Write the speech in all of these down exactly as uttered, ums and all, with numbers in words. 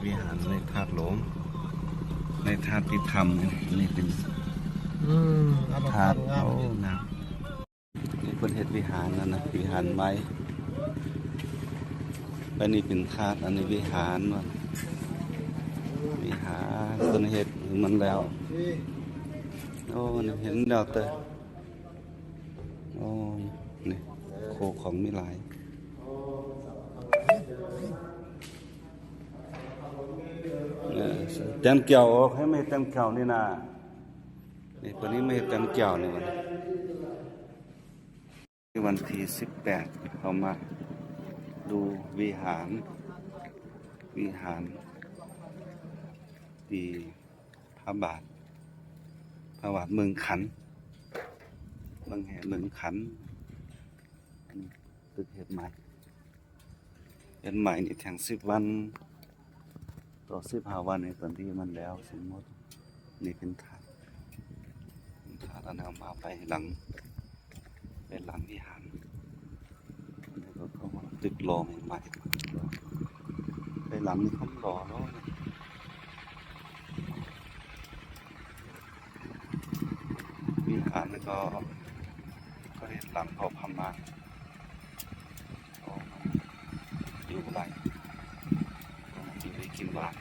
วิหารในธาตุหลวง ในธาตุตี้ทำเนี่ย นี่เป๋น อืม ธาตุ โอ้ งาม นี่เปิ้นเฮ็ดวิหารนั่นนะ วิหารไม้ แล้วนี่เป๋นธาตุ อันนี้วิหารวะ วิหารเปิ้นเฮ็ดหื้อมันแล้ว โอ้ นี่เห็นแล้วเต๊อะ โอ้ นี่ โคของมีหลาย เออ แตนแก้วออก หื้อมาเฮ็ดแตนแก้วนี่นา นี่ วันนี้มาเฮ็ดแตนแก้วนี่ วันนี้ วันตี้สิบแปด เฮามาดูวิหาร วิหารตี้พระบาท พระบาทเมืองขัน เมืองแห่ เมืองขัน อันนี้ตึกเฮ็ดใหม่ เฮ็ดใหม่นี่แถมสิบวัน ต่อสิบห้าวันนี่ต๋อนตี้มันแล้วสมมุติ นี่เป๋นธาตุ เป๋นธาตุ อันนี้เอามาไปหลัง ไปหลังวิหาร อันนี้ก็เขาตึกหล่อใหม่ๆ ไปหลังนี่เขาหล่อแล้วนะ วิหารนี่ก็ ก็เฮ็ดหลังเขาพม่า อยู่บ่ได้ อยู่ได้กิ๋นหวาน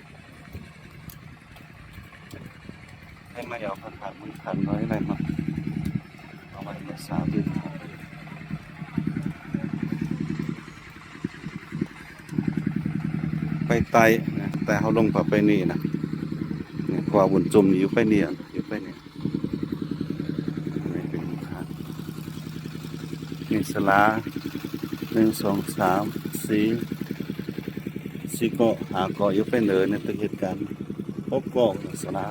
หื้อมาเอาขันๆ มึงขันไว้ได้มา เอาไว้เมื่อเช้าตื่น ไปใต้นะ แต่เฮาลงไป ไปนี่นะ นี่ ขวาบุญจุ่มอยู่ไปนี่ อยู่ไปนี่ นี่เป๋นพระ นี่ศาลา นึ่ง สอง สาม สี่ สี่เกาะ ห้าเกาะ อยู่ไปเหนือนี่ตึกเฮ็ดก๋าน หกเกาะศาลา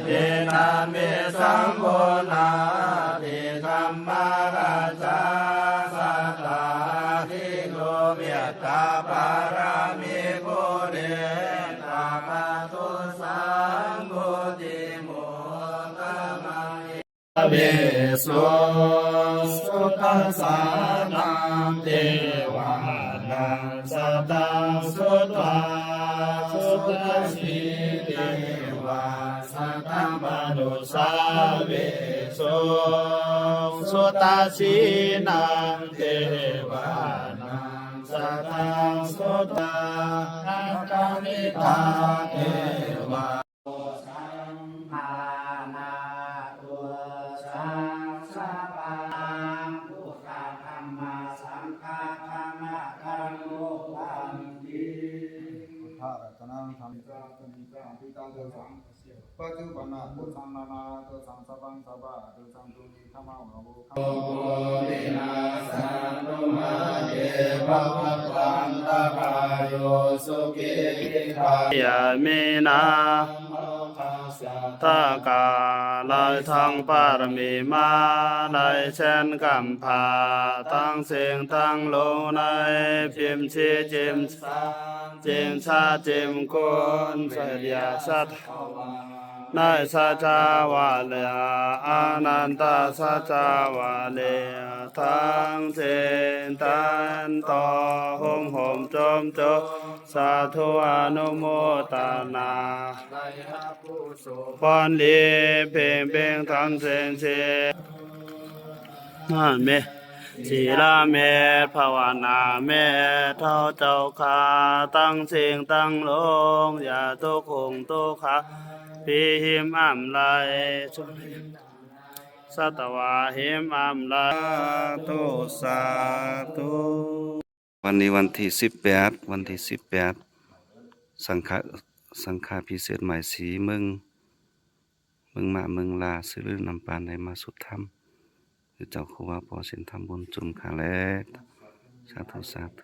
เตนะเมสัมปุณณาภิสัมมาราชาสัตตาทิโลเมตตาปารามิปุเรนตาปะตุสังปุติโมกขมัง เวสุ สุทัสสานังเทวานังสัตตังสุตวา สุทัสสีเทวาสัตตมนุสสาเวสุ สุทัสสีนังเทวานังสัตตังสุตวา อัตตมิตาเทวา สังฆานาตุสังสะปัง พุทธะธัมมะสังฆะ ธัมมะธัมโม วัตถิ พุทธะรัตนังธัมมัง ปัจจุบันนะตุสังนานาตุสังสะปังสะบาตุสังตุนิธัมมาโห โภวินาสสะตุมาเตภวัตวันตะราโยสุขีทีฆา ยามินา โมคัสสะ ตะกา ไหลทั้งปารมีมา ไหลแสนกำพร้า ตังเซ็งตังหลงใน พิมพ์ซี้จิมสาง จิมชาติจิมคน เสดียสัตว์ ในสัจจาวาลีอานันตสัจจาวาลี ตังเซ็งตันต่อ โฮมโฮมโจมโจม สาธุอนุโมตนา ได้ฮับผู้โสภณดี เพ่งเพ่งตังเซ็งเซ็ง นั่นแหม ศีลาเมตตาภาวนาเมตตาเจ้าข้า ตังเซ็งตังหลง อย่าตุ๊กข์ฮงตุ๊กข์ฮา ผีหิมอำไล สัตวาหิมอำไล สาธุ สาธุ วันนี้วันตี้สิบแปด วันตี้สิบแปด สังฆะ สังฆาภิเษกใหม่สีเมือง เมืองมะเมืองลา ซื่อลือนำปานได้มาสุดธรรม คือเจ้าครูบาปอเสียนธรรมบุญจุมข้าแล สาธุ สาธุ